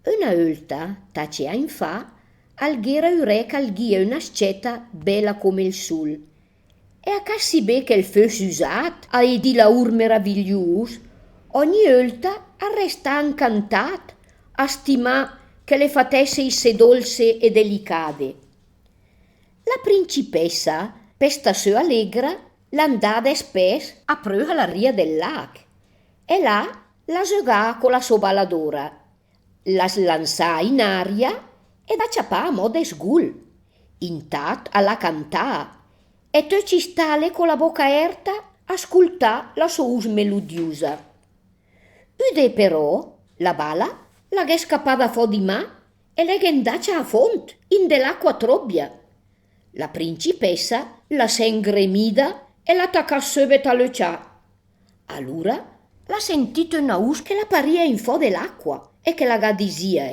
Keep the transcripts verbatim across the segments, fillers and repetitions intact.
Öna ölta, tace agn fa, al gh'era ü re ch'al gh'ìa öna scèta bèla come 'l sul. E a cas sibé che 'l föss üsat a edì laùr meravigliùs, ògni ölta al restàa 'ncantat a stimà chèle fatèsse issé dolse e delicade. La principèssa, per stà sö alégra, l'andàa despès apröh a la ria del lach, e là la zögàa co la sò bala d'ora. La slansàa in aria e la ciapàa amò de sgul. Intat la cantàa, e töcc i stàa lé co la boca èrta a scultà la sò us melodiusa. Ü dé però, la bala la gh'è scapada fò di mà e la gh'è 'ndacia a fónd in de l'acqua tróbia. La principèssa la s'è 'ngremida e l'à tacàt söbet a löcià. Alura l'à sentìt öna us che la parìa in fò de l'acqua e che la ga disìa: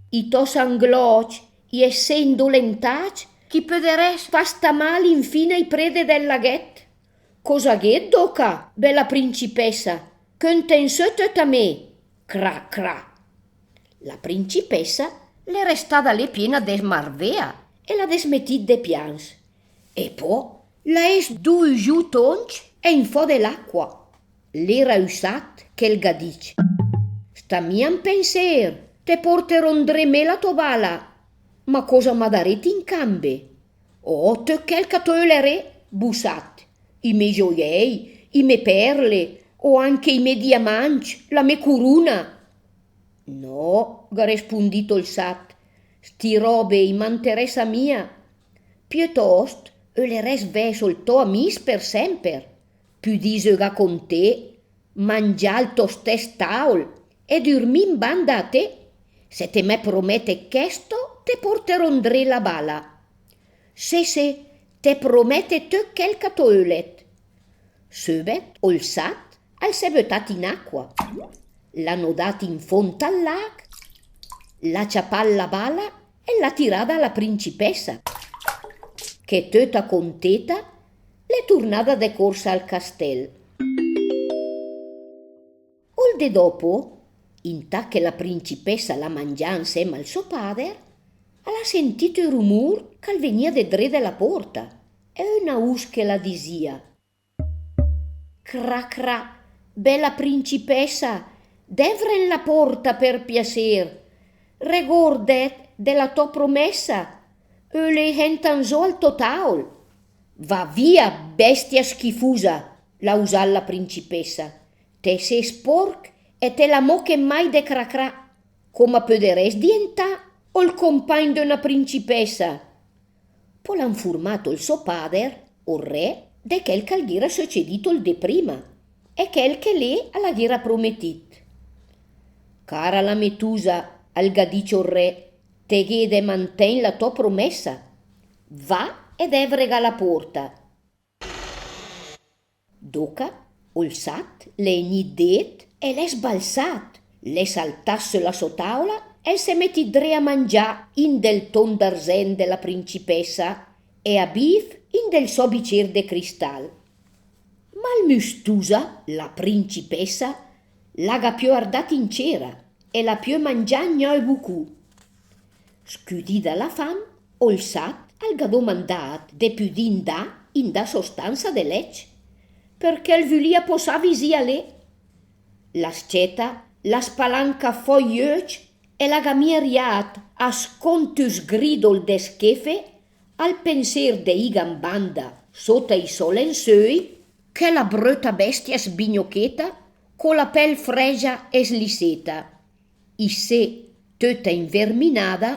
«I tò sanglòcc i è issé indolentàcc ch'i pöderèss fà stà mal infina i préde del laghèt. Cosa gh'ét dóca, bèla principèssa? Cöntem sö töt a mé!» Cra, cra. La principèssa l'è restada lé piena de marvèa e l'à desmetìt de pians. E pò l'à ést du üsgiù tóncc e in fò de l'acqua. L'éra ü sat che 'l gh'à dicc: «Stà mia in pensér, te porteró 'ndré mé la tò bala. Ma cosa ma darét in cambe?» «Oh, töt chèl che te öleré, bu sat, i mé giöièi, i mé pèrle, o anche i mé diamàncc, la mé curuna.» «No», gh'à respundìt ol sat, «sti ròbe i m'interèssa mia. Piötòst ölerèss vèss ol tò amìs per sèmper, pödì zögà con té, mangià al tò stèss tàol e durmì in banda a té. Se te me promètet chèsto, te porteró 'ndré la bala.» «Sé, sé, te promète töt chèl che te ölet.» Söbet ol sat al s'è bötat in acqua, l'à nodat in fónd al lach, l'à ciapat la bala e l'à tirada a la principèssa, che töta contéta l'è turnada de corsa al castèl. Ol dé dòpo, intat che la principèssa la mangiàa insèma al sò pàder, l'à sentìt ü rumùr ch'al vegnìa de dré de la porta, e öna us che la disìa: «Cra, cra, bèla principèssa, dèvrem la porta per piasér. Regórdet de la tò promèssa, öle hèntan zó al tò tàol.» «Va via, bèstia schifusa», l'à usat la principèssa. «Te sé spórch e te la móchet mai de cra cra. Cóma pöderèss dientà ol compàgn d'öna principèssa?» Pò l'à 'nfurmat ol sò pàder, ol re, de chèl ch'al gh'éra söcedìt ol dé prima, e chèl che lé la gh'éra prometìt. «Cara la mé tusa», al gh'à dicc ol re, «te gh'é de mantègn la tò promèssa. Va e dèvrega la porta.» Dóca, ol sat l'è gnit dét e l'è sbalsat, l'è saltat sö la sò tàola e 'l s'è metìt dré a mangià in del tón d'arzènt de la principèssa e a bìv in del sò bicer de cristal. Malmüstusa, la principèssa la gh'à piö ardat in céra e l'à piö mangiàt gnà ü bucù. Scüdida la fam, ol sat al gh'à domandàt de pödì 'ndà in da sò stansa de lècc, perchè 'l vülìa posà visì a lé. La scèta l'à spalancàt fò i öcc e la gh'à mia riàt a scónd ü sgridol de schéfe al pensér de iga in banda sóta i sò lensöi chèla bröta bèstia sbignochéta co la pèl frègia e sliséta. Issé, töta inverminada,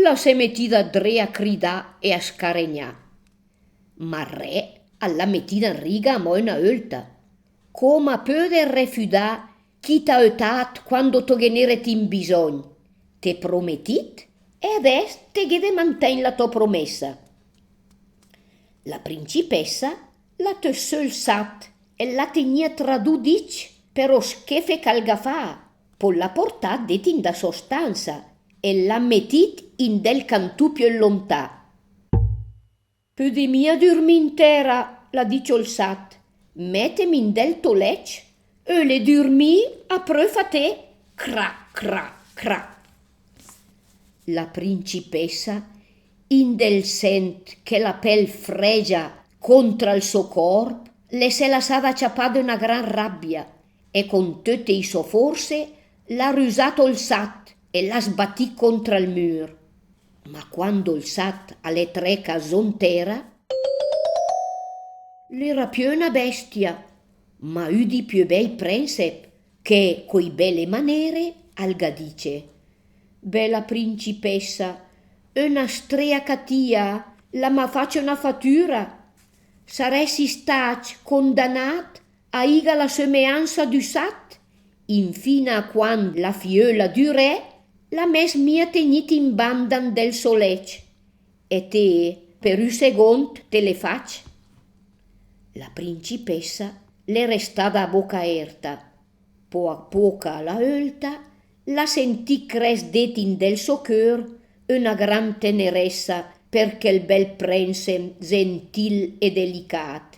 la s'è metida dré a cridà e a scaregnà. Ma 'l re al l'à metida in riga amò öna ólta. Cóma pödet refudà chi t'à ötat quando te ghe n'éret in bisògn? T'é prometìt e adès te gh'é de mantègn la tò promèssa. La principèssa l'à töt sö 'l sat e la tegnìa tra du dicc per ol schéfe ch'al ga fàa, pò l'à portàt dét in da sò stansa e l'à metìt in del cantù piö lontà. Pöde mia durmì in tèra, l'à dicc ol sat, mètem in del tò lècc, öle durmì apröf a té, cra, cra. Cra! La principessa, in del sènt chèla pèl frègia contra 'l sò còrp, la s'è lassada ciapà de öna gran ràbia e con töte i sò fórse l'à rüsàt ol sat e l'à sbatìt contra 'l mür. Ma quando 'l sat a l'è trècc zó 'n tèra, l'era piö öna bèstia, ma ü di piö bèi prènsep, che coi bèle manére al gh'à dicc: «Bèla principessa, öna stréa catìa la m'à facc öna fatüra. Sarèss istacc condanàt a ìga la sömeansa d'ü sat, infina a quand la fiöla d'ü rè la m'ès mia tegnìt in banda 'n del sò lècc. E té, per ü segónd, te l'é facc?» La principessa l'è restada a bóca èrta. Pó a póca a la ólta, l'à sentìt crès dét in del sò cör öna gran tenerèssa per chèl bèl prènse zentìl e delicàt.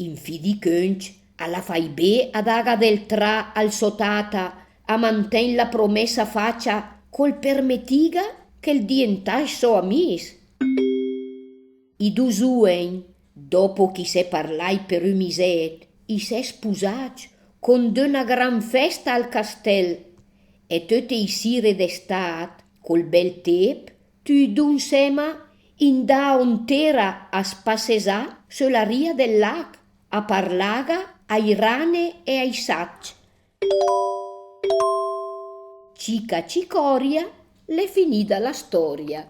In fì di cöncc, a l'à facc bé a daga del tra al sò tata, a mantègn la promèssa facia col permetìga che 'l dientàs sò amìs. I du zùegn, dopo ch'i s'è parlàcc per ü misèt, i s'è spusàcc con d'öna gran fèsta al castèl, e töte i sire d'estàt, col bèl tép, tüi du 'nsèma, i 'ndàa ontéra a spassesà sö la ria del lach, a parlàga ai rane e ai sacc. Cica cicòria, l'è finida la stòria.